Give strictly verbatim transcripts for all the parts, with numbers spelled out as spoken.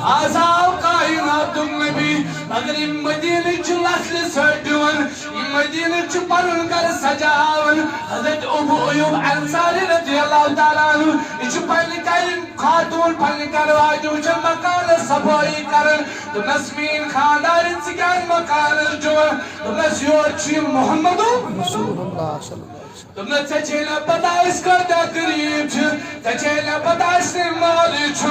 آز آو کائناتُک نبی، مگر یِم مدیٖنٕکۍ چھِ لژھلہِ ژھٔٹۍ دِوان، یِم مدیٖنٕکۍ چھِ پنُن گرٕ سجاوان۔ حضرت ابو ایوب انصاری رضی اللہ تعالیٰ عنہ، یہِ چھُ پننہِ گرِ خاتوٗن، پننہِ گرٕ واجہِ وٕچھان مکانس صفٲیی کران۔ دوٚپنس، میٲنۍ خاندارِنۍ، ژٕ کیازِ مکانس جُوان؟ دوٚپنس، یور چھُ یہِ محمدُ۔ رسول اللہ صلی اللہ علیہ وسلم۔ دوٚپنس، ژےٚ چھے نہ پتہ أسۍ کۭتیاہ غریٖب چھِ، ژےٚ چھے نہ پتہ اَسہِ کَمہِ مالٕے چھُ۔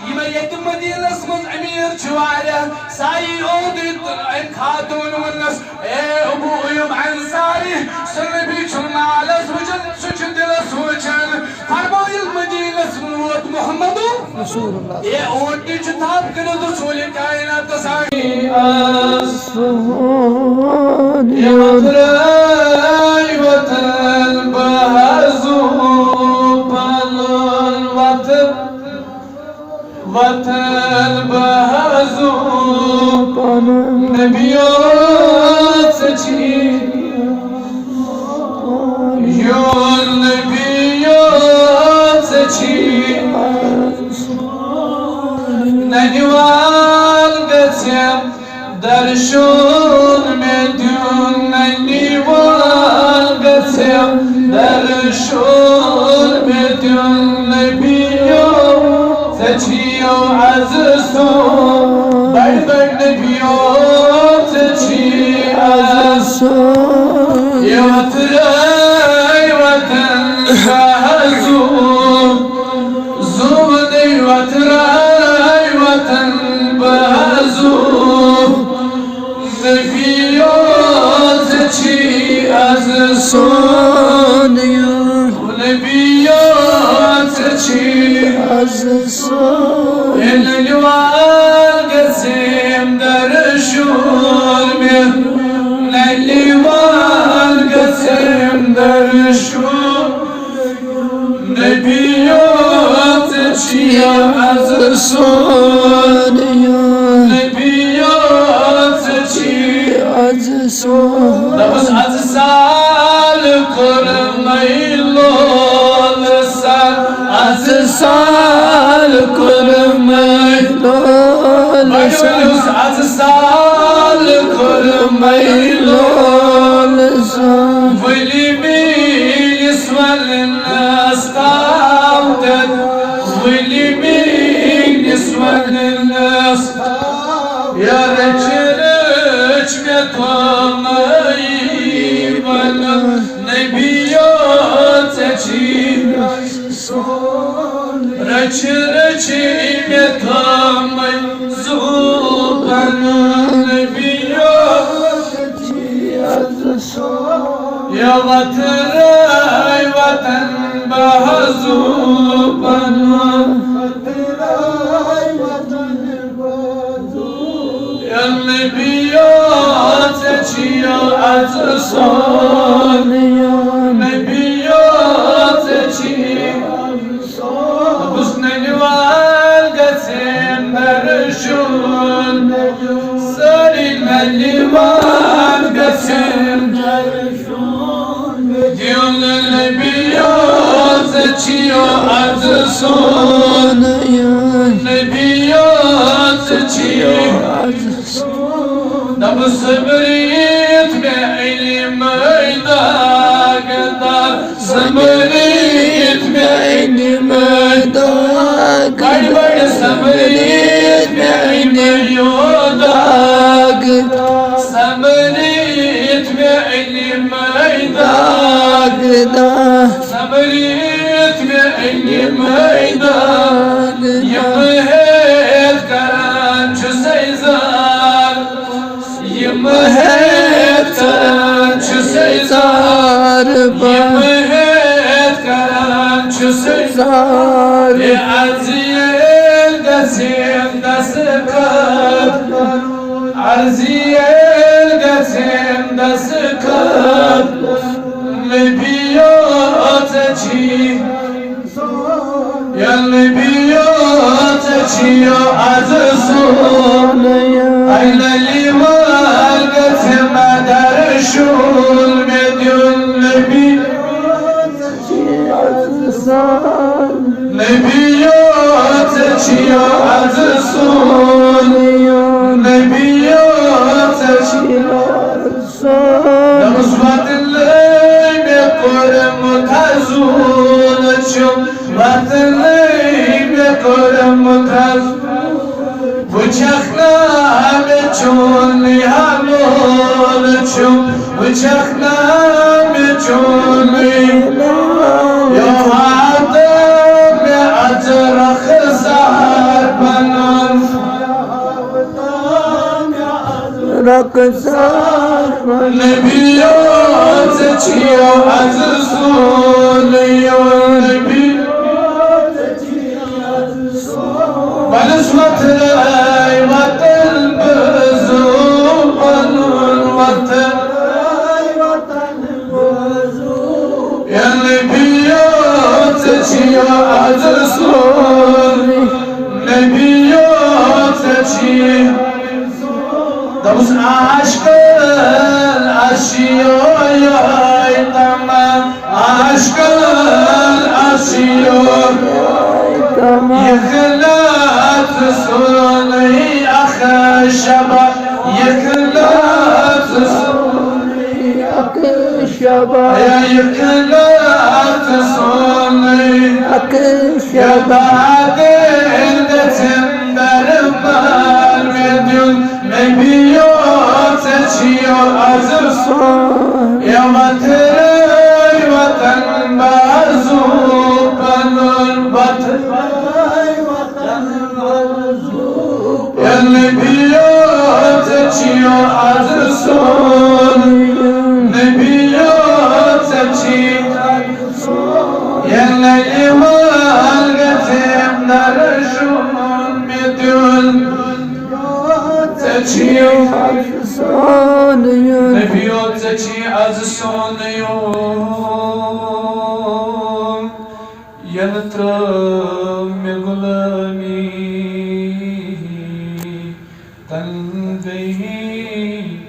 یِمے ییٚتہِ مدیٖنس منٛز أمیٖر چھِ واریاہ۔ ساری اوٚند أمۍ خاتوٗن ووٚننس، اے ابو ایوب انصاری، سُہ نبی چھُنہٕ مالس وٕچھان، سُہ چھُ دِلس وٕچھان۔ فرمٲیِن، مدیٖنس منٛز ووت محمدُ۔ رسول اللہ۔ اے اوٗنٹہِ چھُ تھپھ کٔرِتھ رسول کائناتس آمین۔ یہِ وَترٲے وطن بہٕ حظ پَنُن وطن، وطن بہٕ حظ پَنُن۔ نبیو، ژےٚ چھی یون نبیو، ژےٚ چھی ننہِ وال گژھِ درشُن مےٚ دیُن، ننہِ وال گژھِ درشُن مےٚ دیُن۔ نبیو، ژےٚ چھِیو از سون، بڑ بڑ نبیو، ژےٚ چھی از سون۔ یہِ وَترٲے وطن بہٕ حظ زُو، زُونٕے وَترٲے وطن بہٕ حظ زُو۔ نبیو، ژےٚ چھی از سون۔ نبیو، ژےٚ چھی از سون۔ ننہِ وال گژھٮ۪م درشُن مےٚ، ننہِ وال گژھٮ۪م درشُن۔ نبیو، ژےٚ چھی از سون۔ نبیو، ژےٚ چھی از سون۔ دوٚپُس، از سال کوٚر مےٚ لول سان، از سال کوٚر مےٚ لول سان۔ از سال کوٚر مےٚ لول سان۔ ؤلِو میٲنِس وننس تام تہٕ ؤلِو میٲنِس وننس۔ یا رٔچھِ رٔچھِ مےٚ تھوٚومَے پنُن نبیو، ژےٚ چھی رٔچھِ رٔچھِ مےٚ تھوٚومَے زُو پنُن نبیو۔ یا وَتھرٲے وطن بہٕ حظ زُو پنُن۔ یا نبیو، ژےٚ چھِیو از سون۔ نبیو، ژےٚ چھی۔ دوٚپُس، ننہِ وال گژھن درشُن۔ سٲری ننہِ وال گژھن درشُن۔ دیُن نبیو، ژےٚ چھِیو از سون۔ نبیو، ژےٚ چھِیو از سون۔ دوٚپُس، سُمبرِتھ مےٚ علمٕے داغ داغ۔ سُمبرِتھ مےٚ علمٕے داغ۔ بڑِ بڑِ سُمبرِتھ مےٚ علمٕے داغ۔ سُمبرِتھ مےٚ علمٕے داغ۔ سُمبرِتھ مےٚ علمٕے داغ۔ یِم ہٮ۪تھ کران چھُسَے زار۔ یِم ہٮ۪تھ کران چھُسَے زار بہٕ۔ یِم ہٮ۪تھ کران چھُسَے زار۔ ہے، عرض ییٚلہِ گژھٮ۪م دستخط، عرض ییٚلہِ گژھٮ۪م دستخط، نبیو، ژےٚ چھی۔ یا نبیو، ژےٚ چھِیو از سون۔ اے نلی وال گژھِ مدر شون مےٚ دیُن نبی۔ نبیو، ژےٚ چھِیو از سون۔ دوٚپُس، وطنٕے مےٚ کوٚرمُت حظ زوٗن چھُم، وطنٕے مےٚ کوٚرمُت حظ۔ وٕچھکھ نا مےٚ چونُے حمول چھُم، وٕچھکھ نا مےٚ چونُے۔ یوہا تہٕ مےٚ اژٕ رخسار پنُن۔ رخسار۔ نبیو، ژےٚ چھِیو از سونُے یُن۔ نبی، پنس وتھرٲے وطن بزو، پنُن وطن۔ یا نبیو، ژےٚ چھِیو از سونُے۔ نبیو، ژےٚ چھِی۔ دوٚپُس، عاشقن، اَسہِ چھِ یِہوٚے، یِہوٚے تمنا۔ عاشقن، اَسہِ چھِ یِہوٚے تمنا۔ یہِ خلعت سونُے اکھ شبہ، یہِ خلعت سونُے اکھ شبہ۔ یا یہِ خلعت سونُے اکھ شبہ۔ یوٚتام دِل گژھن دربار مےٚ دیُن۔ نبیو، ژےٚ چھِیو از سون۔ یا وتھرٲے وطن بازو پنُن، وتھرٲے وطن بازو۔ یا نبیو، ژےٚ چھِیو از سون۔ نبیو، ژےٚ چھِی۔ یا نہ یِوان گژھن درشُن مےٚ دیُن۔ ژےٚ چھِی۔ نبیو، ژےٚ چھِی از سونُے یُن۔ ینہٕ ترٲو مےٚ غلٲمی، تنہٕ گٔیی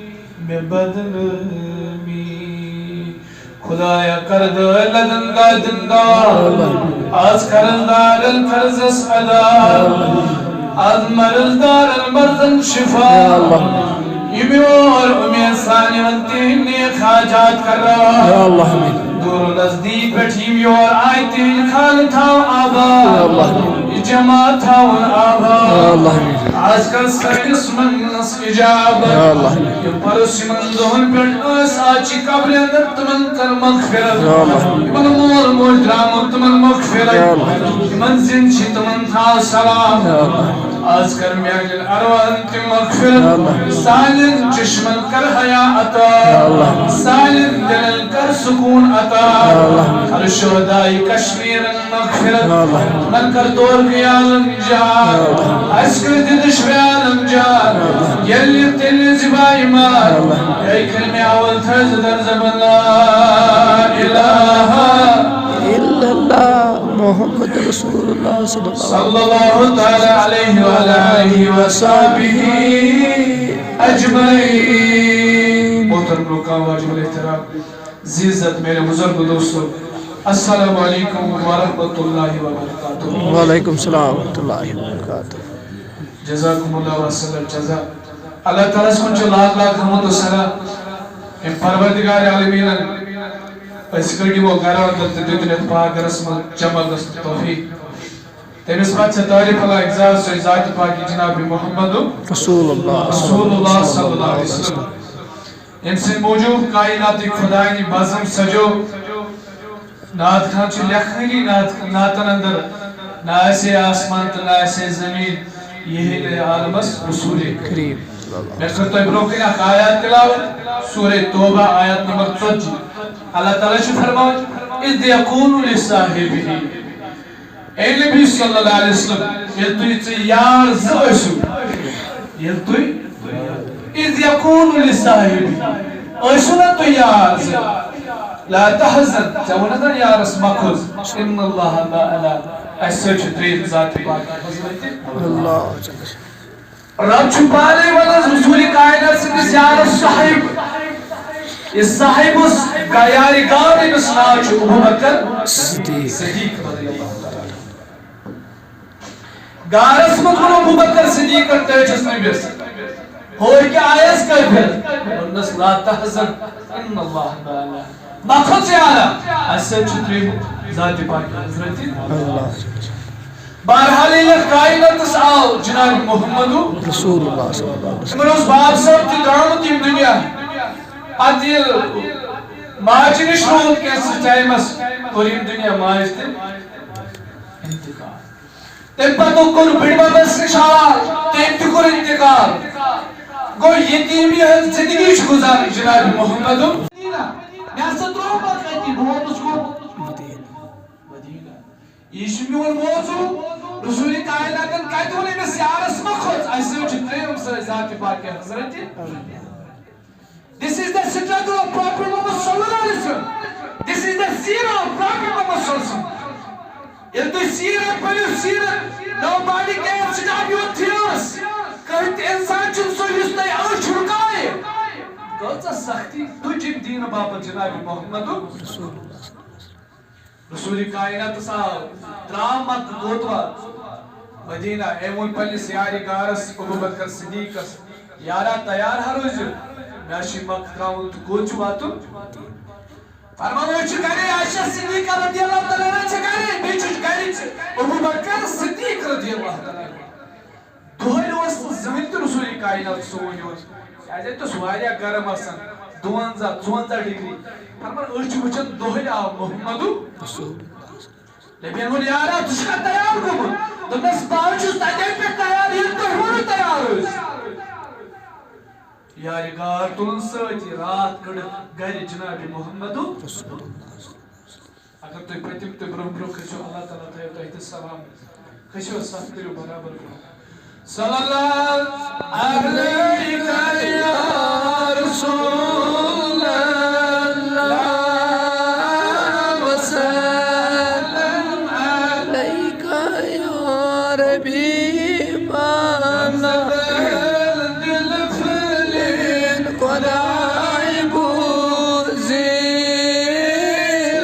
مےٚ بدنٲمی۔ خدایا، کر دٲلۍ لدن دادن داد۔ آز قرض دارن قرضس ادا۔ آز مرض دارن مرضن شفا۔ یہِ میون اُمید سانہِ وَن تِہِنٛدۍ نیک حاجات کرا۔ یا اللہ، آمین۔ دوٗر و نزدیٖک پٮ۪ٹھ یِم یور آے، تِہِنٛدۍ خانہٕ تھاو آباد۔ یا اللہ، آمین۔ یہِ جماعت تھاوُن آباد۔ یا اللہ، آمین۔ آز کر سٲنِس منٛگنَس اجابت۔ یا اللہ، آمین۔ یِم پرُس یِمن دۄہن پٮ۪ٹھ ٲسۍ، آز چھِ قبرِ اندر، تِمن کر مغفرت۔ یا اللہ، آمین۔ یِمن مول موج درامُت، تِمن مغفرت۔ یا اللہ، آمین۔ یِمن زِندٕ چھِ، تِمن تھاو سلام۔ یا اللہ، آمین۔ آز کر میانٮ۪ن ارواحن تہِ مغفرت۔ آمین۔ سانٮ۪ن چشمن کر حیا عطا۔ آمین۔ سانٮ۪ن دلن کر سکون عطا۔ آمین۔ کر شہدائے کشمیرن مغفرت۔ آمین۔ تِمن کر دوزخی عالم جان۔ آمین۔ اسہِ کر دِ دشوے عالم جان۔ آمین۔ ییٚلہِ تیٚلہِ زِبا ایمان۔ آمین۔ اے کلمہ اول تھٲیزِ در زبان لا الہ الا اللہ محمد رسول اللہ صلی اللہ صلی اللہ تعالی علیہ وعلی آلہ وصحبہ اجمعین۔ محترم لوکاں، واجب الاحترام، زی عزت میرے بزرگ دوستو، السلام علیکم ورحمۃ اللہ وبرکاتہ۔ وعلیکم السلام ورحمۃ اللہ وبرکاتہ۔ جزاکم اللہ احسن الجزا۔ اللہ تعالیٰ ہس کُن چھُ لاکھ لاکھ حمد و ثنا۔ أمۍ پروردگار عالمیٖنن أسۍ کٔڑۍ یِمو گرو اندر تہٕ دیُتُن یتھ پاک گرس منٛز جمع گژھنُک توفیق۔ تٔمِس پتہٕ چھےٚ تعریف لایق ذات سۄے ذاتِ پاکِ جناب محمد رسول اللہ۔ رسول اللہ صلی اللہ علیہ وسلم۔ ییٚمہِ سٕنٛدِ موٗجوٗب کائناتٕکۍ خداینہِ بزم سجو۔ نعت خان چھُ لیکھٲنی نعت، نعتن اندر، نہ آسے آسمان تہٕ نہ آسے زمین، یہِ ہے نہٕ عالمس رسول کریم۔ مےٚ کٔر تۄہہِ برونٛہہ کنہِ اکھ آیات تلاوت، سورہ توبہ، آیات نمبر ژتجی۔ اللہ تعالیٰ چھُ فرماوان، اذ یقول لصاحبہ، اے نبی صلی اللہ علیہ وسلم، ییٚلہِ تُہۍ ژٕ یار زٕ ٲسِو، ییٚلہِ تُہۍ، اذ یقول لصاحبہ، ٲسِو نا تُہۍ یار زٕ، لا تحزن، ژےٚ ووٚنُتھ نا یارس مہ کھوژ، ان اللہ معنا، اسہِ سۭتۍ چھُ ترٛیٚیِم ذاتِ پاک حضرت اللہ۔ رب چھُ پانے ونان رسول کائنات سٕنٛدِس یارس صاحب۔ یہِ صاحب اوس یارِ غار، أمِس ناو چھُ ابو بکر صدیق۔ صدیق رضی اللہ تعالیٰ عنہ۔ غارس منٛز ووٚن ابو بکر صدیقن، تٔمۍ چھُس نبیَس، اور کیا آیس کٲفِر؟ دوٚپنس، "لا تحزن، ان اللہ معنا۔" مہ کھوژ یارا، اسہِ سۭتۍ چھُ ترٛیٚیِم ذات پاک حضرت۔ اللہ۔ بہرحال، ییٚلہِ کائناتس آو جناب محمد رسول اللہ صلی اللہ علیہ وسلم۔ تِمن اوس باب صٲب تہِ درٛامُت ییٚمہِ دُنیا۔ پتہٕ ییٚلہِ ماجہِ نِش روٗد کینٛژھس ٹایمس، کوٚر ییٚمہِ دُنیا ماجہِ تہِ انتقال۔ تَمہِ پتہٕ کوٚر بٕڈببس نِش حال، تٔمۍ تہِ کوٚر انتقال۔ گوٚو یتیٖمی ہٕنٛز زندگی چھِ گُزارٕنۍ جناب محمدُن۔ مےٚ ہسا ترٛوو پتہٕ أتی، بہٕ ووتُس کوٚت؟ مدیٖنہ۔ یہِ چھُ میون موضوع۔ رسول کائناتن کتہِ ووٚن أمِس یارس مہ کھوژ؟ اسہِ سۭتۍ چھِ ترٛیٚیِم سٲنۍ ذات پاک حضرت۔ This is the struggle of Prophet Muhammad sallallahu alaihi wasallam. This is the seerah of Prophet Muhammad sallallahu alaihi wasallam. ییٚلہِ تُہۍ سیٖرت پٔرِو، سیٖرت، nobody can stop your tears. کٕہٕنۍ تہِ اِنسان چھُنہٕ سُہ یُس تۄہہِ أچھ رُکایہِ۔ کۭژاہ سختی تُج اَمہِ دیٖنہٕ باپتھ جناب محمدُن۔ رسول کائناتس آو، درٛاو مکہ کوٚت وات؟ مدینہ۔ أمۍ ووٚن پننِس یارِ غارس ابو بکر صدیقس، "یارا، تیار ہا روزِ، مےٚ چھُ مکہ ترٛاوُن تہٕ کوٚت چھُ واتُن؟" فرماوان چھُ گرے، عائشہ صدیقہ رضی اللہ تعالیٰ عنہا چھِ گرے، بیٚیہِ چھُ گرِ ابو بکر صدیق رضی اللہ تعالیٰ عنہ۔ دۄہلہِ اوس نہٕ زٕہٕنۍ تہِ رسول کائنات سون یور۔ کیازِ اَتہِ اوس واریاہ گرم آسان، دُوَنزاہ، ژُوَنزاہ ڈگری۔ فرمان، أسۍ چھِ وٕچھان دۄہلہِ آو محمد رسول۔ نبیَن ووٚن، "یارا، ژٕ چھُکھا تیار گوٚمُت؟" دوٚپنَس، "بہٕ حظ چھُس تَتے پٮ۪ٹھ تیار، ییٚلہِ تُہۍ ؤنِو تیار ٲسۍ۔" یارِ غار تُلُن سۭتۍ، راتھ کٔڑٕکھ گرِ جناب محمد رسول۔ اگر تُہۍ پٔتِم تہٕ برونٛہہ برونٛہہ کھٔسِو، اللہ تعالیٰ تھٲیِو تۄہہِ تہِ سلام۔ کھٔسِو حظ صف، کٔرِو برابر برونٛہہ۔ صلی اللہ علیک یا رسول اللہ، وسلم علیک یا ربیب اللہ۔ دل پھلین خدای بوزی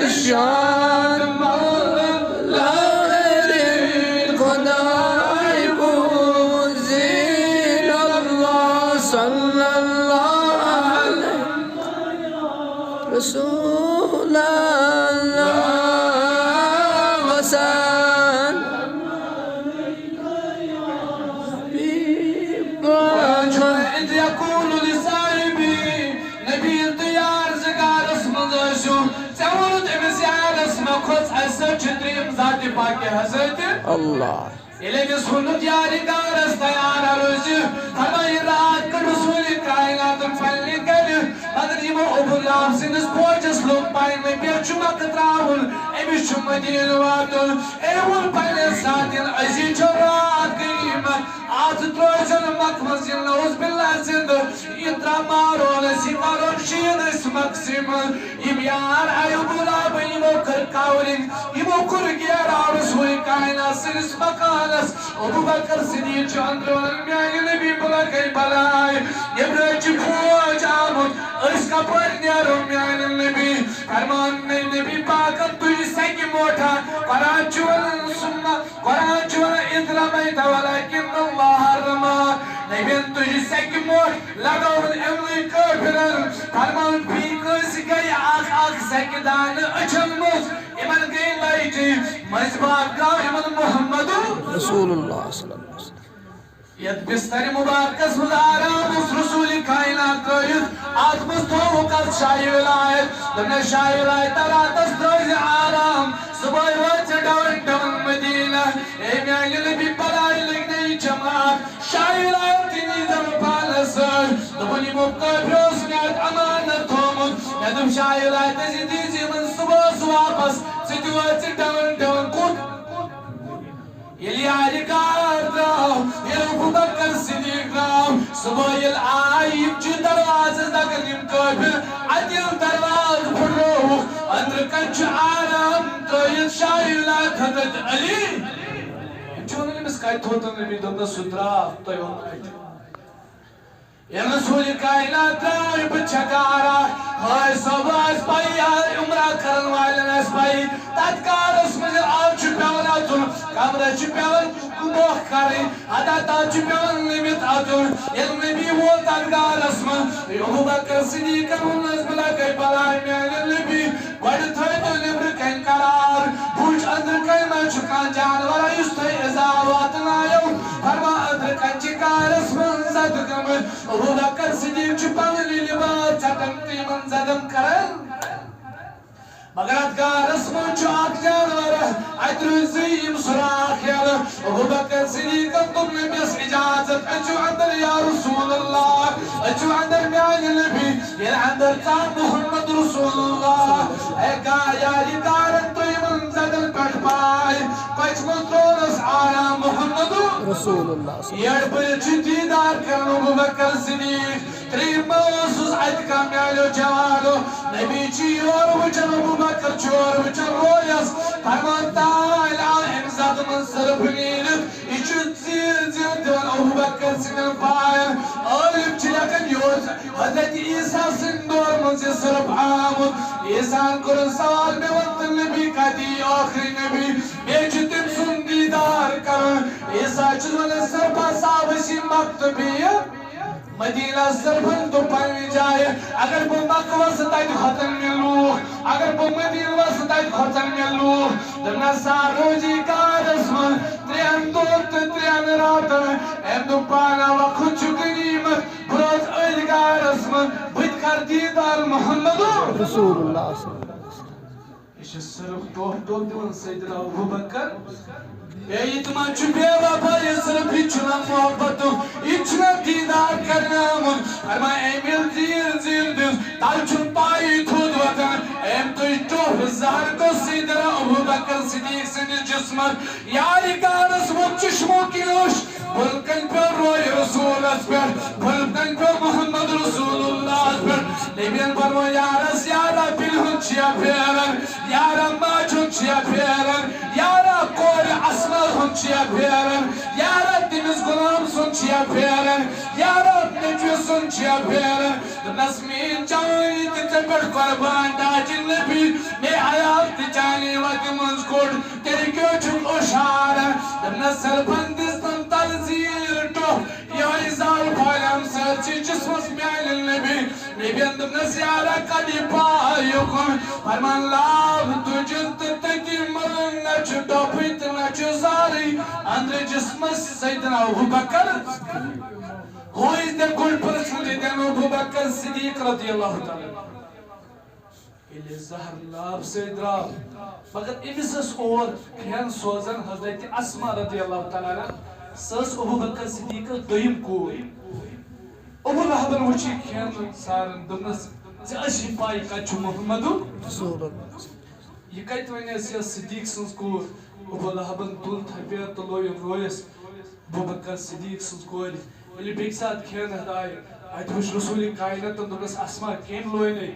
شان مولارین خدای بوزی اللہ صلی اللہ علیہ رسول اللہ وسلم۔ حبیب اللہ۔ اذ یقول لصاحبہ، نبی تہٕ یار زٕ غارس منٛز ٲسِو، ژےٚ ووٚنُتھ أمِس یارس مہ کھوژ، اسہِ سۭتۍ چھِ ترٛیٚیِم ذاتِ پاکِ حضرت۔ اللہ۔ ییٚلہِ أمِس ووٚنُتھ یارِ غارس تیار روزِ، فرمایہِ راتھ کٔڑ رسول کائناتن پننہِ گرِ، مگر یِمو ابو لہب سٕنٛدِس فوجس لوٚگ پاے نبیَس چھُ مکہ ترٛاوُن، أمِس چھُ مدیٖنہٕ واتُن۔ أمۍ ووٚن پننٮ۪ن ساتھین، أزی چھُ راتھ غنیمت، آز ترٛٲوزٮ۪ن مکہ منٛز یہِ نعوذ باللہ زندٕ، یہِ ترٛاو مارون أسۍ، یہِ کرون شہیٖد أسۍ مکسٕے منٛز۔ یِم یار آیہِ ابو لہبن، یِمو کٔر کاورِنگ، یِمو کوٚر گیراو رسول کائنات سٕنٛدِس مکانس۔ ابو بکر صدیق چھُ أنٛدرٕ ونان، میانہِ نبی، بہٕ لگے بلاے، نیبرٕ چھِ فوج آمُت، أسۍ کپٲرۍ نیرو میانہِ نبی؟ فرمان نبی پاکن، تُجہِ سیٚکہِ موٹھا، قرآن چھُ ونان، ثم، قرآن چھُ ونان، اذ رمیت ولکن اللہ رمی۔ نبین تُجہِ سیٚکہِ موٹھ لگٲوٕن یِمنٕے کٲفرن۔ فرمان، فی کٲنٛسہِ گٔے اکھ اکھ سیٚکہِ دانہٕ أچھن منٛز، یِمن گٔے لایٹہِ، مٔنٛزۍ باگ گاو یِمن محمد رسول اللہ صلی اللہ علیہ وسلم۔ یتھ بستر مبارکس منٛز آرام اوس رسول کائنات ترٲوِتھ، اتھ منٛز تھووُکھ اتھ شاہ ولایت۔ دوٚپنس، شاہ ولایت، راتس ترٲوزِ آرام، صبحٲے وٲتۍ ژٕ ڈوُن ڈوُن مدینہ۔ اے میانہِ نبی، بلاے لگہِ نہ یہِ جماعت۔ شاہ ولایت تہِ نیٖزٮ۪م پانس سۭتۍ۔ دوٚپُن، یِمو کٲفرو اوس مےٚ اتہِ امانت تھوومُت۔ مےٚ دوٚپ، شاہ ولایتس، یہِ دیٖزِ یِمن صبحس واپس۔ ژٕ تہِ وٲتۍ ژٕ ڈوُن ڈوُن۔ کوٚت؟ ییٚلہِ یارِ غار درٛاو، ییٚلہِ ابوبکر صدیق درٛاو، صبحٲے ییٚلہِ آے، یِم چھِ دروازس دکن، یِم کٲفر، اَتہِ ییٚلہِ دروازٕ پھُٹرووُکھ، أنٛدرٕ کنہِ چھُ آرام ترٲوِتھ شاہ ولایت حضرت علی۔ یِم چھِ وَنان، أمِس کَتہِ تھوٚو تۄہہِ نبی؟ دوٚپنَس، سُہ درٛاو، تۄہہِ اوٚنوُ اَتہِ۔ ییٚلہِ رسول کائنات درٛاے، بہٕ چھَکارا، حٲج صٲب ٲس پَیی، عمرہ کَرَن والٮ۪ن ٲس پَیی، تَتھ کارَس منٛز آز چھُ پٮ۪وان اَژُن۔ کمرس چھِ پٮ۪وان مۄکھ کرٕنۍ، حتیٰ تتھ چھُ پٮ۪وان نٔمِتھ اژُن۔ ییٚلہِ نبی ووت تتھ غارس منٛز، ابوبکر صدیقن ووٚننس، بہٕ لگے بلاے میانہِ نبی، گۄڈٕ تھٲیتو نیبرٕ کنہِ قرار، بہٕ وٕچھِ أنٛدرٕ کنہِ ما چھُ کانٛہہ جانورا یُس تۄہہِ ایزا واتنایو۔ فرمان أنٛدرٕ کنہِ چھِ غارس منٛز زدٕ گٔمٕتۍ۔ ابوبکر صدیق چھُ پنٕنۍ لباس ژٹان تہٕ یِمن زدن کران۔ مگر اتھ غارس منٛز چھُ اکھ جانور، اتہِ روٗزۍ یِم سوراخ یلہٕ۔ ابوبکر صدیقن دوٚپ نبیَس اجازت، أژِو اندر یا رسول اللہ، أژِو اندر میانہِ نبی۔ ییٚلہِ اندر ژاو محمد رسول اللہ، اے گا یارِ غارن تُہۍ یِمن زدن پٮ۪ٹھ پاے، پچہِ منٛز ترٛوونس آرام محمد رسول اللہ۔ یٔڈ بٔرِتھ چھُ دیٖدار کران ابوبکر صدیق۔ ترٛیٚیِم ما اوسُس اَتہِ کانٛہہ میٛانیو جوانو؟ نبی چھِ یورٕ وٕچھان، ابوبکر چھُ یورٕ وٕچھان، رویَس فرمان، تانۍ آو اَمہِ زدٕ منٛز سۄرپھ نیٖرِتھ۔ یہِ چھُ زیٖر زیٖر دِوان ابوبکر سٕنٛدٮ۪ن پایَن۔ عٲلِم چھِ لیکھان، یہِ اوس حضرت عیسیٰ سٕنٛدِ دورٕ منٛز یہِ سۄرپھ آمُت۔ عیسیٰ ہَن کوٚرُن سوال، مےٚ وَن تہٕ نبی کَتہِ یی ٲخری نبی؟ بیٚیہِ چھُ تٔمۍ سُنٛد دیٖدار کَرُن۔ عیسیٰ چھُس وَنان، سۄرپھا صاحب ٲسۍ یہِ مکتبی یہِ۔ مدینہ صرفن تو پننہِ جایہِ، اگر بہٕ مکہ وسہٕ تتہِ کھۄژن مےٚ لوٗکھ، اگر بہٕ مدینہ وسہٕ تتہِ کھۄژن مےٚ لوٗکھ۔ دوٚپنس، سا روزی غارس منٛز ترٛٮ۪ن دۄہن تہٕ ترٛٮ۪ن راتن۔ أمۍ دوٚپ، پانہ وقت چھُ غنیمت، بہٕ روزٕ أتھۍ غارس منٛز، بہٕ تہِ کرٕ دیٖدار محمد۔ رسول اللہ صلی اللہ علیہ وسلم۔ یہِ چھِ صرف ٹوٹھ ٹوٹھ دِوان سیدنا ابوبکر۔ اے، یہِ تہِ ما چھُ بے وفا، یہِ صرف یہِ چھُنہ محبت، یہِ چھُنہ دیٖدار کرناوُن۔ فرماے، أمۍ ییٚلہِ زیٖر زیٖر دِژ، تَلہٕ چھُنہٕ پَیی تھوٚد وۄتھان۔ أمۍ تُج ٹوٹھ زہر گوٚو سیدنا ابوبکر صدیق سٕنٛدِس جسمس۔ یارِ غارس ووت چشمو کِنۍ اوٚش۔ بُلہٕ کنہِ پیوٚو روے رسولس پٮ۪ٹھ، بُلہٕ کنہِ پیوٚو محمد رسول اللہس پٮ۪ٹھ۔ نبین فرموو، یارس یارا بِلہِ ہُنٛد چھِیا پھیران، یارا ماجہِ ہُنٛد چھِیا پھیران، یارا کورِ اسما ہُنٛد چھِیا پھیران، یارا تٔمِس غلام سُنٛد چھِیا پھیران، یارا نیٚچوِ سُنٛد چھِیا پھیران۔ دوٚپنس، میٛٲنۍ جوٲنی تہِ ژےٚ پٮ۪ٹھ قربان، تاجِ نبی، مےٚ عیال تہِ چانے وتہِ منٛز کوٚڑ۔ تیٚلہِ کیٛاہ چھُکھ اوٚش ہاران؟ دوٚپنس، سربندس تم تلزیٖر ٹوٚپھ، یِہوٚے زال پھالہِ ہمسٲرسٕے جسمس میانہِ نبی۔ نبین دوٚپنس، یارا، کڑ یہِ پاے یُکُن۔ فرمان، لاو تُجن تہٕ تٔتی ملن، نہ چھُ ٹوٚپھٕے تہٕ نہ چھُ زالٕے۔ أنٛدرٕ جسمس سیدنا Abubakar. Who is the good person than Abubakar صدیق رضی اللہ تعالیٰ عنہ؟ ییٚلہِ زہر لاب سۭتۍ درٛاو، مگر أمِس ٲس اور کھٮ۪ن سوزان حضرت اسما رضی اللہ تعالیٰ عنہا۔ سۄ ٲس ابو بکر صدیقس دوٚیِم کوٗر۔ ابو لہبن وٕچھ یہِ کھٮ۪ن ساران، دوٚپنس، "ژےٚ ٲسی پَے کَتہِ چھُ محمدُن؟" رسول اللہ۔ یہِ کَتہِ وَنہِ اَسہِ یۄس صدیق سٕنٛز کوٗر؟ ابو لہبن تُل تھپٮ۪ر تہٕ لویُن رویس ابو بکر صدیق سٕنٛز کورِ۔ ییٚلہِ بیٚکہِ ساتہٕ کھٮ۪ن ہٮ۪تھ آیہِ، اَتہِ وٕچھ رسول کائناتن، دوٚپنس، "اسما، کٔمۍ لوے نے؟"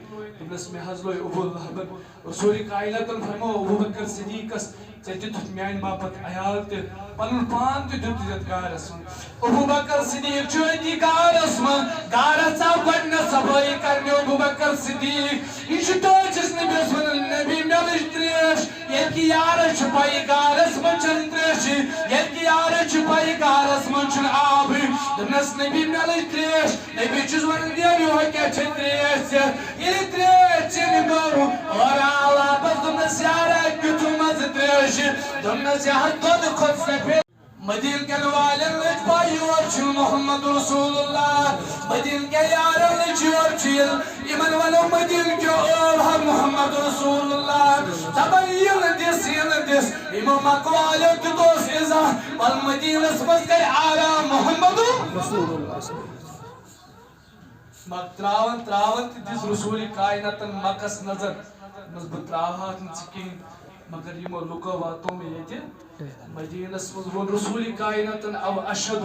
دوٚپنس، "مےٚ حظ لوے ابو لہبن۔" رسول کائناتن فرموو ابو بکر صدیقس، "ژےٚ دیُتتھ میانہِ باپتھ عیال تہِ، پنُن پان تہِ دیُت یتھ غارس منٛز۔" ابو بکر صدیق چھُ أتی غارس منٛز، غارس آو گۄڈٕنیتھ صفٲیی کرنہِ ابو بکر صدیق۔ یہِ چھُ ٹٲٹھِس نبیَس ونان، "نبی، مےٚ لٔج ترٛیش۔" ییٚلہِ کہِ یارس چھِ پَیی غارس منٛز چھَنہٕ ترٛیشی، ییٚلہِ کہِ یارس چھِ پَیی غارس منٛز چھُنہٕ آبٕے۔ دوٚپنس، "نبی، مےٚ لٔج ترٛیش۔" نبی چھُس ونان، "نیرِ یِہوٚے کیٛاہ چھےٚ ترٛیش ژےٚ؟" ییٚلہِ ترٛیش چیٚنہِ گوٚو، اورٕ آو واپس، دوٚپنس، "یارا، کیُتھ مزٕ ترٛیشہِ؟" دوٚپنس، "یہِ حظ دۄدٕ کھۄتہٕ سفید۔" مدینہ کٮ۪ن والٮ۪ن لٔج پَے، یور چھُ محمد رسول اللہ۔ مدینہ کٮ۪ن یارن لٔج یور چھُ یہِ۔ یِمن ونو، مدینہ کیو، ٲو ہا محمد رسول اللہ۔ دپان، "یہِ نہٕ دِس، یہِ نہٕ دِس۔" یِمو مکہ والیو دیُت اوس اِزاہ، وَل مدینس منٛز کرِ آرام محمد۔ رسول اللہ صلی اللہ علیہ وسلم۔ مگر تراوان تراوان تہِ دِژ رسول کائناتن مکس نظر۔ دوٚپنس، "بہٕ تراوہاکھ نہٕ ژٕ کِہینۍ، مگر یِمو لُکو واتو مےٚ ییٚتہِ مدینس منٛز۔" ووٚن رسول کائناتن، "او اشہد،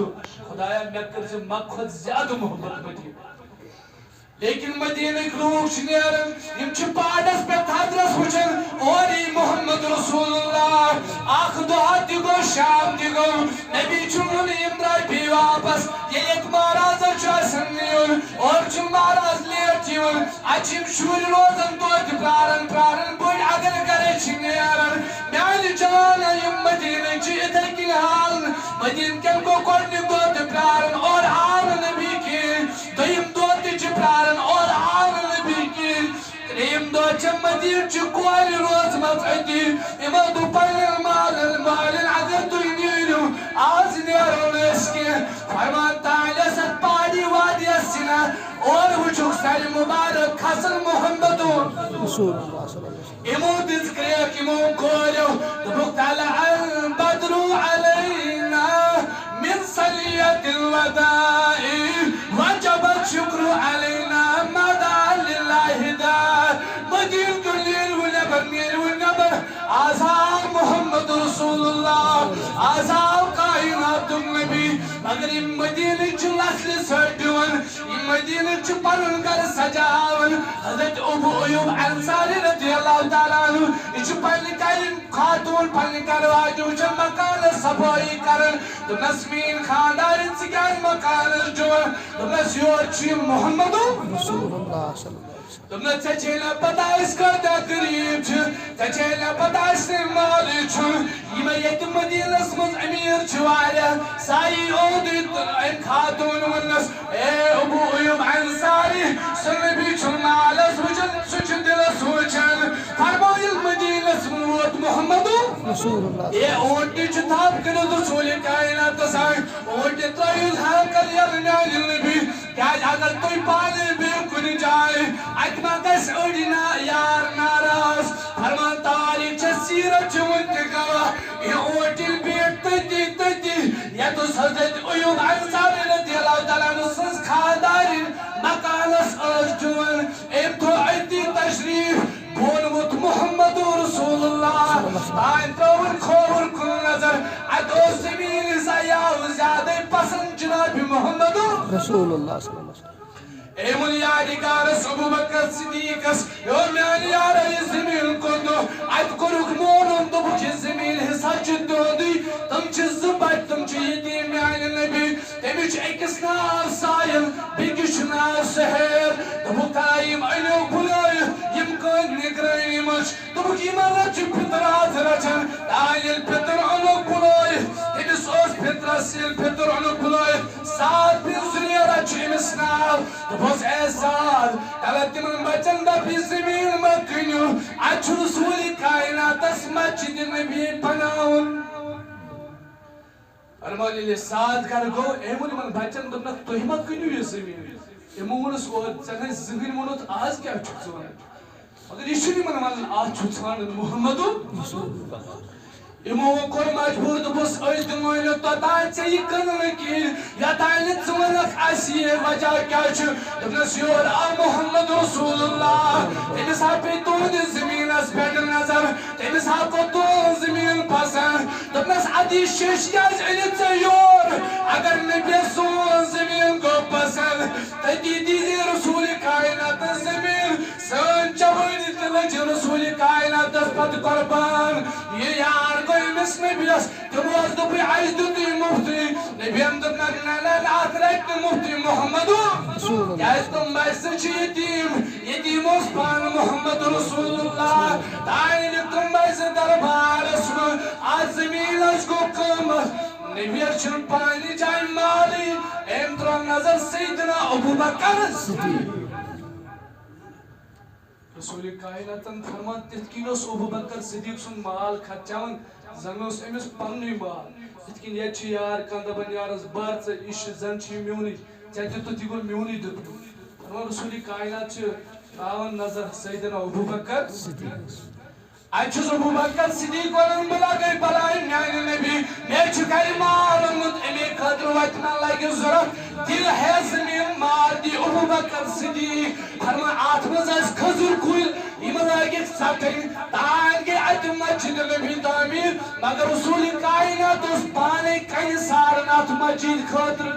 خدایا، مےٚ کٔر زِ مکہ کھۄتہٕ زیادٕ محبت مدینہ۔" لیکن مدینٕکۍ لوٗکھ چھِ نیران، یِم چھِ پہاڑس پٮ۪ٹھ تھزرس وٕچھان، اورٕ یی محمد رسول اللہ۔ اکھ دۄہ تہِ گوٚو، شام تہِ گوٚو، نبی چھُنہٕ وُنہِ، یِم درٛاے بیٚیہِ واپس۔ ییٚلہِ ییٚتہِ مہرازس چھُ آسان یُن، اورٕ چھُنہٕ مہراز لیٹ یِوان، اتہِ چھِ یِم شُرۍ روزان توتہِ پراران پراران، بٔڑۍ اگر گرے چھِ نیران، میانہِ جان، یِم مدیٖنٕکۍ چھِ اِتھے کٔنۍ حال۔ مدیٖنہٕ کٮ۪ن گوٚو گۄڈٕنیُک دۄہ تہِ پیاران، اورٕ آو نہٕ نبی کِہیٖنۍ۔ دوٚیِم دۄہ تہِ چھِ پیاران، اورٕ آو نہٕ نبی کِہیٖنۍ۔ ترٛیٚیِم دۄہ چھِ مدیٖنہٕ چہِ کورِ روزمژ أتی۔ یِمو دوٚپ پننٮ۪ن مالٮ۪ن، مالٮ۪ن، اگر تُہۍ نیٖرِو، آز نیرو نہٕ أسۍ کینٛہہ۔ فرمان تانۍ ٲس اتھ پہاڑی وادیس سِنا، اورٕ وٕچھُکھ سرِ مُبارک کھسان محمدُن۔ رسول اللہ صلی اللہ علیہ وسلم۔ یِمو دِژ کرٛیک، یِمو کوریو، دوٚپُکھ، "طلع البدر علینا من ثنیۃ الوداع، وجب الشکر علینا، ماذا للہ داع۔" مدیٖنہٕ کیو، نیٖرِو نٮ۪بر، نیٖرِو نٮ۪بر۔ آز آو محمد رسول اللہ، آز آو کائناتُک نبی۔ مگر یِم مدیٖنٕکۍ چھِ لژھلہِ ژھٔٹۍ دِوان، یِم مدیٖنٕکۍ چھِ پنُن گرٕ سجاوان۔ حضرت ابو ایوب انصاری رضی اللہ تعالیٰ عنہ، یہِ چھُ پننہِ گرِ خاتوٗن، پننہِ گرٕ واجہِ وٕچھان مکانس صفٲیی کران۔ دوٚپنس، "میٲنۍ خانٛدارِنۍ، ژٕ کیازِ مکانس جوڑ؟" دوٚپنس، "یور چھُ محمد۔" رسول اللہ صلی اللہ علیہ وسلم۔ دوٚپنس، "ژےٚ چھے نہ پتہ أسۍ کۭتیاہ غریٖب چھِ، ژےٚ چھے نہ پتہ اَسہِ نہٕ مالٕے چھُ۔ یِمے ییٚتہِ مدیٖنس منٛز أمیٖر چھِ واریاہ، ساری اوٚنٛدُے تہٕ أمۍ خاتوٗن ووٚننس، اے ابو ایوب انصاری، سُہ نبی چھُنہٕ مالس وٕچھان، سُہ چھُ دِلس وٕچھان۔" فرمٲیِن مدیٖنس منٛز ووت محمد۔ رسول اللہ۔ اے اوٗنٹہِ چھُ تھپھ کٔرِتھ رسول کائناتس اَتھِ، اوٗنٹہِ ترٲیِو ہاکر یَلہٕ میانہِ نبی۔ کیازِ اگر تُہۍ پانہٕ بیٚیہِ کُنہِ جایہِ، اَتہِ ما گژھِ أڑۍ نا-، یار ناراض؟ فرمان تاریخ چھےٚ، سیرت چھِ وُنہِ تہِ گواہ۔ یہِ اوٗنٹ ییٚلہِ بیٖٹھ تٔتی، تٔتی، یَتَس حضرت ایوب انصاری رضی اللہ تعالیٰ عنہ سٕنٛز خانٛدارِنۍ مکانَس ٲس ڈوٗن، أمۍ تھوٚو أتی تشریٖف۔ بہٕ ووٚنمُت محمد رسول اللہ۔ تانۍ ترٲوٕن کھووُر کُن نظر، اتہِ اوس زٔمیٖن حصہ یاو زیادَے پسند جناب محمد۔ رسول اللہ صلی اللہ علیہ وسلم۔ أمۍ ووٚن یادگارس ابو بکر صدیقس، "یو میانہِ یارا، یہِ زٔمیٖن کوٚت گوٚو؟" اتہِ کوٚرُکھ معلوم، دوٚپُکھ، "یہِ زٔمیٖن حصہ چھُ تُہُنٛدُے، تِم چھِ زٕ بچہِ، تِم چھِ یتیٖم میانہِ نبی۔" تٔمِس چھُ أکِس ناو سائل، بیٚکِس چھُ ناو سہیل۔ دوٚپُکھ، "ترٛایِم أنِو بُلٲوِتھ، یِم کٕہٕنٛدِ نگرٲنی منٛز چھِ۔" دوٚپُکھ، "یِمن حظ چھُ پِتٕر آز رچھان۔" تانۍ ییٚلہِ پِتٕر اوٚنُکھ بُلٲوِتھ، تٔمِس اوس پِترس ییٚلہِ پِتٕر اوٚنُکھ بُلٲوِتھ، سعد بن زُریر چھُ أمِس ناو۔ دوٚپُس، "اے سعد، تَلہٕ تِمن بچن دَپ، یہِ زٔمیٖن مہ کٕنِو، اَتہِ چھُ رسوٗلِ کائناتس مسجدِ نبی بناوُن۔" فرمان ییٚلہِ سعد گرٕ گوٚو، أمۍ ووٚن یِمن بچن، دوٚپنکھ، "تُہۍ ما کٕنِو یہِ زٔمیٖن؟" یِمو ووٚنُس، "اورٕ ژےٚ نَے زٕہٕنۍ ووٚنُتھ، آز کیٛاہ چھُکھ ژٕ وَنان؟" مگر یہِ چھُنہٕ یِمن وَنان، "اَتھ چھُ ژھانٛڈُن محمدُن۔" یِمو ووٚن، کوٚر مجبوٗر، دوٚپُس، "أسۍ دِموے نہٕ توٚتام ژےٚ یہِ کٕننہٕ کِہیٖنۍ، یوٚتام نہٕ ژٕ وَنکھ اَسہِ یہِ وجہ کیٛاہ چھُ؟" دوٚپنَس، "یور آو محمد رسول اللہ، تٔمِس ہا پیٚیہِ تُہٕنٛدِس زٔمیٖنَس پٮ۪ٹھ نظر۔" تٔمِس ہا کوٚر تُہُنٛد زٔمیٖن پسنٛد۔ دوٚپنَس، "اَدٕ یہِ شیٚش کیٛازِ أنِتھ ژےٚ یور؟ اگر نبی سون زٔمیٖن گوٚو پسنٛد، تٔتی دیٖزِ رسوٗلِ کائناتَس زٔمیٖن۔ سٲنۍ جوٲنی تہِ لٔج رسوٗلِ کائناتَس پتہٕ قربان۔" یہِ یار گوٚو أمِس نبیَس۔ تِمو حظ دوٚپُے، "اَسہِ دیُتُے مُفتٕے۔" نبیَن دوٚپنَکھ، "نہ، نہ، نہ، اَتھ رَٹہِ نہٕ مُفتٕے محمد۔" کیٛازِ تِم بَچہٕ زٕ چھِ یتیٖم۔ یتیٖم اوس پانہٕ محمد رسول اللہ۔ تانۍ ییٚلہِ تِم بَچہٕ زٕ دربارس منٛز، اَتھ زٔمیٖنَس گوٚو قۭمَتھ۔ نبیَس چھُنہٕ پننہِ جایہِ مالٕے۔ أمۍ ترٲو نظر سیدنا ابوبکر صدیق۔ رسول کائناتن فرمان، تِتھ کٔنۍ اوس ابوبکر صدیق سُنٛد مال خرچاوان، زن اوس أمِس پننُے مال۔ یِتھ کٔنۍ ییٚتہِ چھِ یار کانٛہہ دپان یارس، "بر ژٕ، یہِ چھُ، زن چھُ یہِ میونُے، ژےٚ دیُتُتھ، یہِ گوٚو میونُے دیُتمُت۔" فرمان، رسول کائنات چھِ تراوان نظر سیدنا ابوبکر صدیق۔ اتہِ چھُس ابوبکر صدیق ونان، "بہٕ لگے بلاے میانہِ نبی، مےٚ چھُ گرِ مال اوٚنمُت، اَمے خٲطرٕ وتہِ ما لگہِ ضروٗرت؟" دِل ہے زٔمیٖن مال دی ابوبکر صدیق۔ فرمان، اتھ منٛز ٲسۍ کھٔزٕر کُلۍ، یِم لٲگِکھ ژٹٕنۍ۔ تانۍ گٔے اتہِ مسجد نبی تعمیٖر، مگر رسول کائنات اوس پانے کنہِ ساران اتھ مسجد خٲطرٕ۔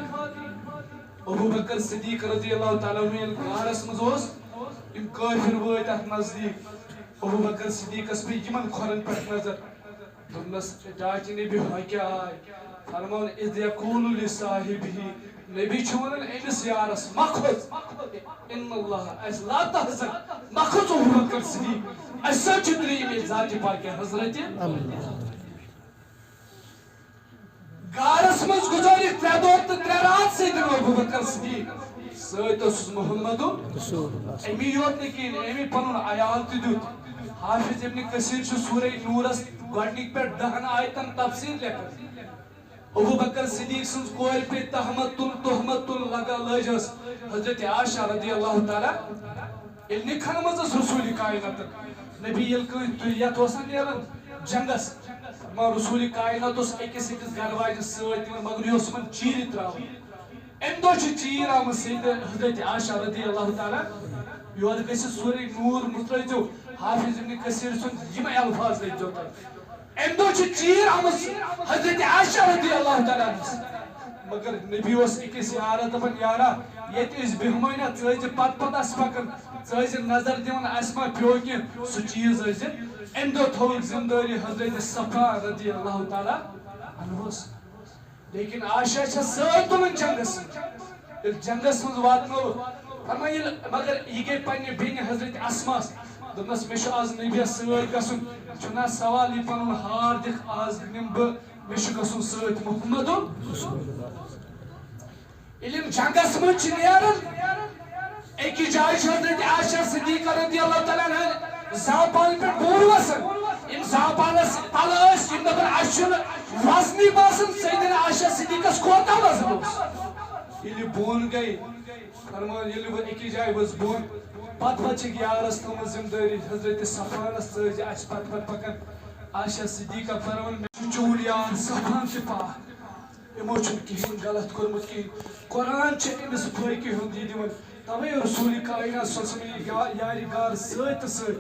ابوبکر صدیق رضی اللہ تعالیٰ عنہ ییٚلہِ غارس منٛز اوس، یِم کٲفِر وٲتۍ اتھ نزدیٖک۔ ابوبکر صدیقس پیٚیہِ یِمن کھۄرن پٮ۪ٹھ نظر۔ دوٚپنس، "ڈاکہِ نبی، ہۄ کیٛاہ آے؟" فرماوُن، "اذ یقول لصاحبہ"، نبی چھُ ونان أمِس یارس، "مہ کھوژ، ان اللہ"، اَسہِ لا تحزن، مہ کھوژ ابوبکر صدیق۔ اسہِ سۭتۍ چھِ ترٛیٚیِمہِ ذاتِ پاکہِ حضرت۔ غارس منٛز گُزٲرِکھ ترٛےٚ دۄہ تہٕ ترٛےٚ راتھ سیدنا ابوبکر صدیق۔ سۭتۍ اوسُس محمد۔ اَمی یوت نہٕ کِہیٖنۍ، أمۍ پنُن عیال تہِ دیُت۔ حافظ ابن کثیر چھُ سورہ نورس گۄڈنِکۍ پٮ۪ٹھ دَہن آیتن تفسیٖر لیکھان۔ ابوبکر صدیق سٕنٛز کورِ پیٚیہِ تہمت تُل، تہمت تُل لگا لٲج ٲس حضرت عائشہ رضی اللہ تعالیٰ۔ ییٚلہِ نِکہن منٛز ٲس رسول کائنات، نبی ییٚلہِ کٲنٛسہِ تُہۍ یتھ اوس نا نیران جنگس، دپان رسول کائنات اوس أکِس أکِس گرٕ واجہِ سۭتۍ نِوان، مگر یہِ اوس یِمن چیٖرِ تراوان۔ اَمہِ دۄہ چھِ چیٖر آمٕژ سیدِ حضرت عائشہ رضی اللہ تعالیٰ۔ یورٕ گٔژھِتھ سورہ نور مُترٲوزیٚو، حافظ ابن کثیر سُنٛد یِمے الفاظ لٔبزیٚو تۄہہِ۔ اَمہِ دۄہ چھِ چیٖر آمٕژ حضرت عائشہ رضی اللہ تعالیٰ عنہس۔ مگر نبی اوس أکِس یارس دپان، یارا، ییٚتہِ أسۍ بیٚہمو نا، ژٕ ٲسۍ زِ پتہٕ پتہٕ اسہِ پکان، ژٕ ٲسۍ زِ نظر دِوان اسہِ ما پیوٚو کینٛہہ، سُہ چیٖز ٲسۍ زِ۔ اَمہِ دۄہ تھوٚوُکھ ذمہٕ دٲری حضرت صفوان رضی اللہ تعالیٰ عنہس۔ لیکن عائشہ چھےٚ سۭتۍ تُلان جنگس منٛز۔ ییٚلہِ جنگس منٛز واتنٲوٕکھ، فرمان ییٚلہِ، مگر یہِ گٔے پننہِ بیٚنہِ حضرت اسماہس۔ دوٚپنس، مےٚ چھُ آز نبیَس سۭتۍ گژھُن، چھُنہ سوال یہِ پنُن ہار دِکھ آز نِمہٕ بہٕ، مےٚ چھُ گژھُن سۭتۍ محمدُن۔ ییٚلہِ یِم جنگس منٛز چھِ نیران، أکِس جایہِ چھِ حضرت عائشہ صدیقہ رضی اللہ تعالیٰ عنہا زعفران پٮ۪ٹھ بوٗر وسان۔ یِم زعفرانس تلہٕ ٲسۍ، یِم دپان، اسہِ چھُنہٕ وزنٕے باسان، سیدنا عائشہ صدیقس کوتاہ وزن اوس۔ ییٚلہِ بۄن گٔے، فرمان، ییٚلہِ وۄنۍ أکِس جایہِ ؤژھ بۄن، پتہٕ پتہٕ چھِ یارس تھٲومٕژ ذمہٕ دٲری حضرت صفوانس سۭتۍ زِ اسہِ چھِ پتہٕ پتہٕ پکان۔ عائشہ صدیقہ فرمان، مےٚ چھُ چون یار صفوان تہِ پاک۔ یِمو چھُنہٕ کِہیٖنۍ غلط کوٚرمُت کِہیٖنۍ۔ قرآن چھُ أمِس پھٲکہِ ہُنٛد یہِ دِوان۔ توے رسول کائنات صلی اللہ علیہ وسلم یہِ یا-، یارِ غار سۭتۍ تہٕ سۭتۍ،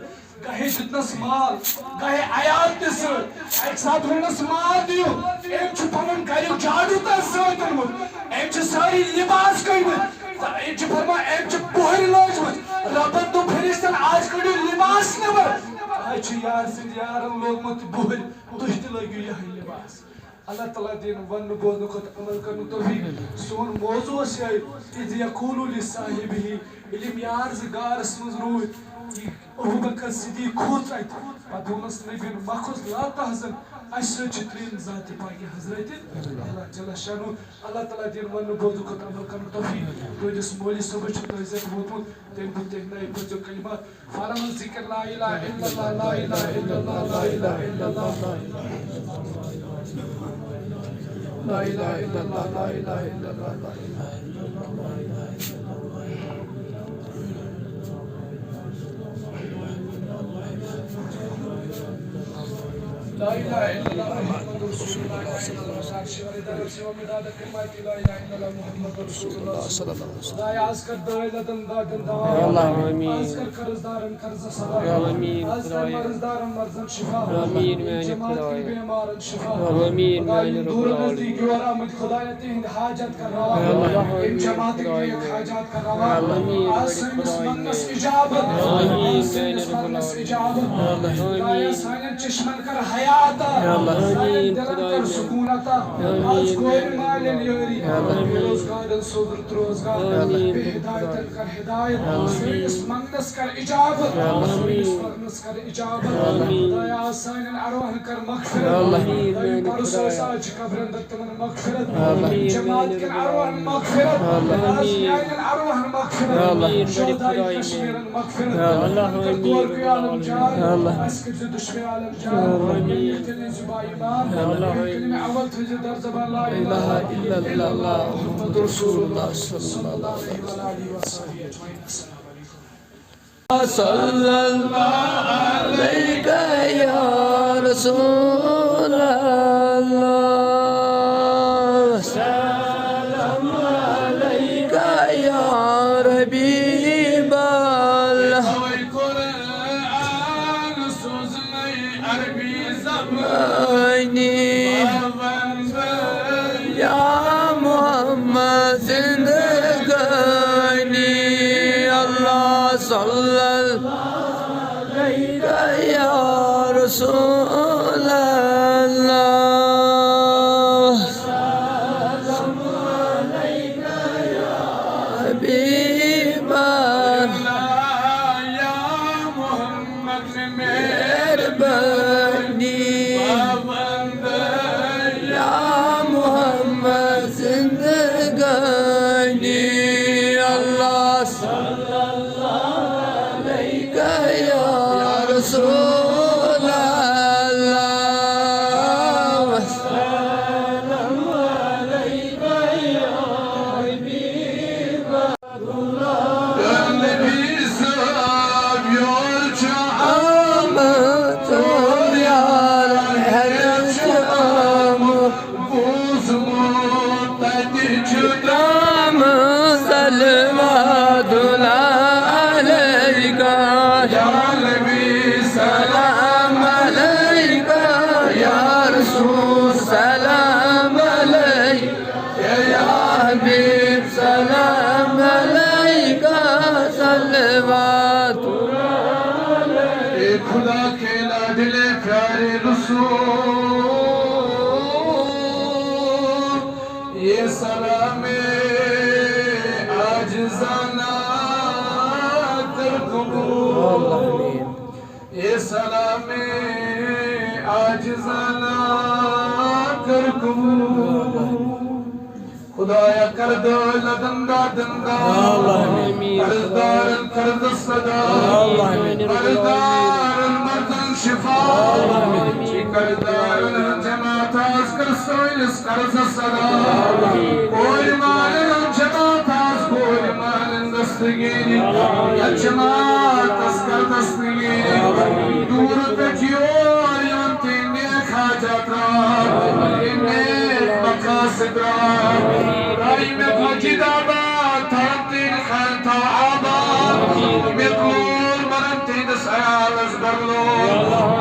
گاہے دیُتنس مال، گاہے عیال تہِ سۭتۍ۔ اَکہِ ساتہٕ ووٚننس، مال دِیِو۔ أمۍ چھُ پنُن گریُک جاڈو تہِ سۭتۍ اوٚنمُت۔ أمۍ چھِ سٲری لباس کٔڑمٕتۍ۔ تہٕ أمۍ چھِ فرمان، أمۍ چھِ بُہٕرۍ لٲجمٕژ۔ رۄبن دوٚپ فرشتن، آز کٔڑِو لباس نٮ۪بر۔ آز چھُ یار سٕنٛدۍ یارن لوگمُت بُہٕرۍ، تُہۍ تہِ لٲگِو یِہوٚے لباس۔ اللہ تعالیٰ دِیِن وننہٕ بوزنہٕ کھۄتہٕ عمل کرنُک توفیق۔ سون موضوع اوس یِہوٚے، اذ یقول لصاحبہ، ییٚلہِ یِم یار زٕ غارس منٛز روٗدۍ، یہِ ابوبکر صدیق کھوٚت اَتہِ۔ پتہٕ ووٚنُس نبیَن، مہ کھوژ، لا تحزن، اَسہِ سۭتۍ چھِ ترٛیٚیِم ذاتِ پاکہِ حضرت اللہ جل شانہ۔ اللہ تعالیٰ دِیِن وننہٕ بوزنہٕ کھۄتہٕ عمل کرنُک توفیق۔ تُہٕنٛدِس مولوی صٲبس چھُ تعزیت ووتمُت، تٔمۍ دیُت تٔتھۍ ناوِ پٔرزیو کلمات۔ فعلم ذکر لا الہ الا اللہ، لا الہ الا اللہ، لا الہ الا اللہ، لا الہ الا اللہ، لا الہ الا اللہ۔ لا الہ الا اللہ محمد رسول اللہ صلی اللہ علیہ وسلم۔ لا الہ الا اللہ محمد رسول اللہ صلی اللہ علیہ وسلم۔ خدایا، از کر دٲے لدن دادن دوا۔ یا اللہ، آمین۔ از کر قرض دارن قرضس ادا۔ یا اللہ، آمین۔ از کر خدایا۔ مرض دارن مرضن شفا۔ آمین، میانہِ جماعت خدایا۔ کٮ۪ن بیمارن شفا۔ آمین، خدایا، میانہِ یِم رب دوٗر العالمین۔ نزدیٖک یور آمٕتۍ، خدایا، تِہنٛدۍ حاجت کر روا۔ یا اللہ، یِم میانہِ جماعت کٮ۪ن خدایا۔ بیٚیہِ حاجت کر روا۔ یا اللہ، میانہِ آز سٲنِس خدایا۔ منگنس اجابت۔ آمین، آز سٲنِس میانہِ رب منگنس العالمین۔ اجابت۔ یا اللہ، خدایا، آمین۔ سانٮ۪ن چشمن کر حیا عطا۔ یا اللہ، سانٮ۪ن آمین، دلن خدایا۔ کر سکون عطا۔ آمین۔ آز کورِ مالٮ۪ن یٲری۔ یا اللہ، آمین۔ بے روزگارن سوز رُت روزگار۔ یا اللہ۔ بے ہدایتن کر ہدایت۔ یا اللہ۔ سٲنِس منگنس کر اجابت۔ یا اللہ۔ سٲنِس منگنس کر اجابت۔ آمین۔ خدایا، سانٮ۪ن ارواحن کر مغفرت۔ آمین۔ خدایا، پرُس ٲسۍ، آز چھِ قبرن اندر تِمن مغفرت۔ آمین۔ جماعت کٮ۪ن ارواحن مغفرت۔ آمین۔ آز میانٮ۪ن ارواحن مغفرت۔ آمین۔ شہدائے کشمیرن مغفرت۔ آمین۔ تِمن کر دورکُے عالم جان۔ آمین۔ اسہِ کٔرۍ زِ دُشمن عالم جان۔ آمین۔ ییٚلہِ تہِ نہٕ زِ با ایمان۔ آمین۔ ییٚلہِ تہِ نہٕ مےٚ اول تھٲے زِ در زبان لا الہ الا اللہ محمد رسول اللہ صلی اللہ علیہ وآلہ وصحبہ اجمعین۔ السلام علیکم۔ صلی اللہ علیک یا رسول اللہ۔ سلام علیک یا حبیب اللہ۔ قرآن سوزنَے عربی زبانی۔ یا محمد زندگانی، اللہ صلی اللہ علیک یا رسول اللہ۔ حبیب اللہ۔ یا محمد رسول اللہ، سلام علیکہ یا حبیب اللہ۔ یا نبی صاحب یور چھُ آمُت، یور یار ہٮ۪تھ چھُ آمُت۔ بوٗزمُت تَتہِ چھُ درٛامُت صلوات اللہ علیکہ۔ یا نبی سلام علیکہ، یا رسول سلام علیکہ، یا حبیب سلام علیکہ، صلوات اللہ علیکہ۔ اے خدا کے لاڈلے پیارے رسول، یہ سلام عاجزانہ کر قبول۔ یہ سلام عاجزانہ کر قبول۔ خدایا، کر دٲلۍ دندا دندا۔ آمین۔ قرضدارن قرض سدا۔ آمین۔ قرضدارن مرضن شفا۔ آمین۔ قرضدارن جماعت آز کر سٲنِس قرضس ادا۔ کورِ مالٮ۪ن ہٕنٛز جماعت آز کورِ مالٮ۪ن دستگیری۔ یتھ جماعتس کر دستگیری۔ دوٗرٕ پٮ۪ٹھ یور یِوان تِہنٛدۍ نیک حاجات راو، تِہنٛدۍ نیک مقاصد راو۔ ترٛٲیِن مسجد آباد، تھاوُن تِہنٛدۍ خانہٕ تھاو آباد۔ مےٚ کوٗر مرن تِہنٛدِس عیالس برلو۔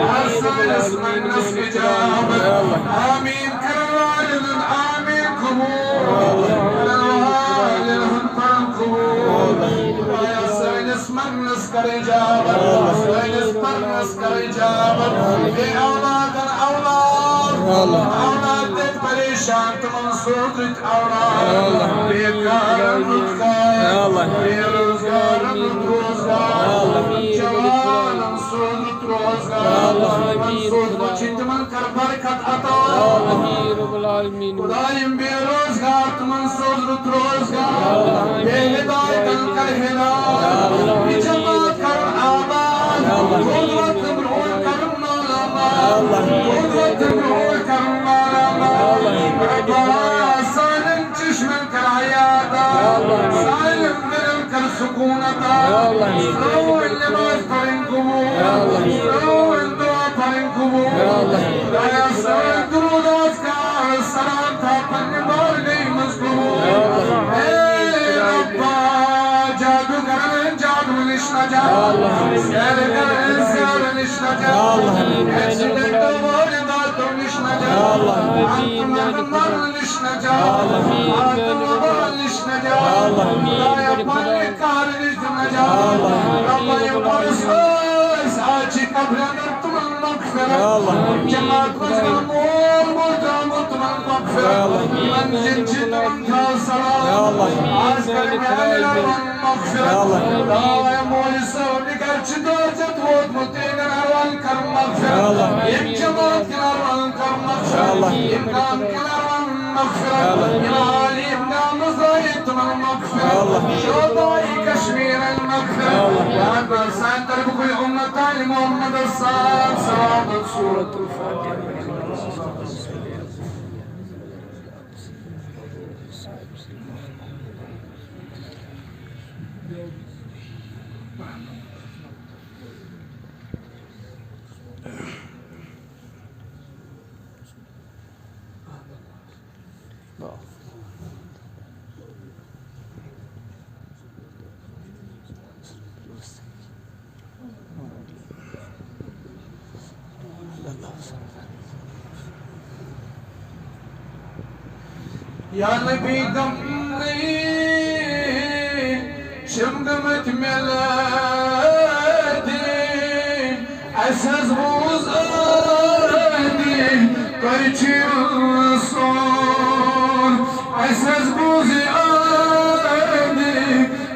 آسٲنِس منٛگنس اجابت۔ آمین کرن والٮ۪ن ہُنٛد آمین قبول۔ کرن والٮ۪ن ہُنٛد پرن قبول۔ خدایا، سٲنِس منٛگنس کر اجابت، سٲنِس پرنس کر اجابت۔ بے اولادن اولاد، اولاد دِتھ پریشان تِمن سوز رٕتۍ اولاد۔ بیکارن رُت کار، بے روزگارن رُت روزگار، جوانن سوز رُت روزگار۔ تِمن سوز رُت چھِ تِمن کر برکت عطا۔ آمین رب العالمین۔ خدایم بے روزگار تِمن سوز رُت روزگار۔ بے ہدایتن کر ہدایت۔ یہِ جماعت کرن آباد۔ تھوٚد وقت برونٛٹھ کرن مالا مال۔ تھوٚد وقت برونٛٹھ کرن مالا مال۔ ربا سانٮ۪ن چشمن کر حیات۔ سانٮ۪ن دِلن کر سکوٗن عطا۔ سٲنۍ نماز پرٕنۍ قبول۔ سٲنۍ دعا پرٕنۍ قبول۔ خدایا، سٲنۍ درود اذکار سلام تھاو پننہِ بارگاہہِ منٛز قبول۔ اے ربا، جادوگرن جادو نِش نجات، سحر کرن سحر نِش نجات، ایکسیڈنٹ وارداتو نِش نجات، انت مرن مرن نِش نجات، آتم وبا نِش نجات۔ خدایا، پننہِ قہرٕ نِش دِ نجات۔ ربا، یِم پرُس ٲسۍ، آز چھِ قبرن تِمن مغفرت۔ جماعت منٛز کانٛہہ مول موج درٛامُت، تِمن مغفرت۔ یِمن زِندٕ چھِ، تِمن تھاو سلام۔ آز کر میانٮ۪ن ارواحن مغفرت۔ خدایا، مولوی صٲب نِگر چھِ درجت ووتمُت، تِہنٛدٮ۪ن ارواحن کر مغفرت۔ ییٚمہِ جماعت کٮ۪ن ارواحن کر مغفرت۔ ییٚمہِ گام کٮ۪ن ارواحن مغفرت۔ یِم عالم گامس درٛایہِ، تِمن مغفرت۔ شہداء کشمیرن مغفرت۔ یا اللہ، سانہِ طرفہٕ گوٚو امت آلِ محمدس ساتھ سلامت۔ سورة الفاتحة۔ یا نبی، گمنٕے چھِم گٔمٕتۍ مِلٲدی، اَسہِ حظ بوٗز ٲدی، تۄہہِ چھِو سون۔ اَسہِ حظ بوٗز ٲدی،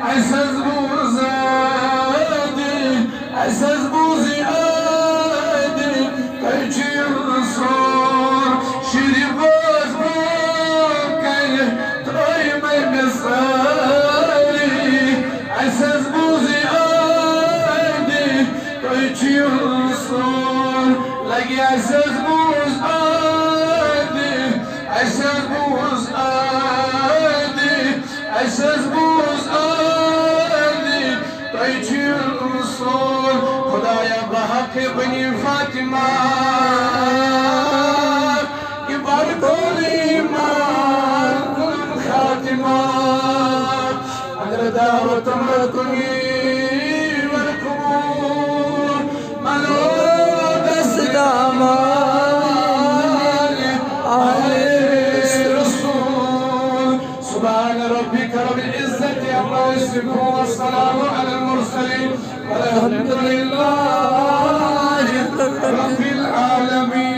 اَسہِ حظ بوٗز ٲدی، اَسہِ حظ بوٗز ٲدی، تۄہہِ چھِو سون۔ شُرۍ بٲژ برٛونٛہہ کنہِ ترٛٲیمَے مےٚ سٲری۔ اَسہِ حظ بوٗز ٲدی، تُہۍ چھِو اَسہِ حظ بوٗز عٲدی، اَسہِ حظ بوٗز عٲدی، اَسہِ حظ بوٗز عٲدی، تۄہہِ چھِو رسول۔ خدایا، بحق بنی فاطمہ، یہِ بر گولی مان خاتمہ۔ اگر دعوت مردمی والقبور، منو دست دامان آل رسول۔ سبحان ربك رب العزة عما يصفون، والسلام على المرسلين، والحمد لله رب العالمين۔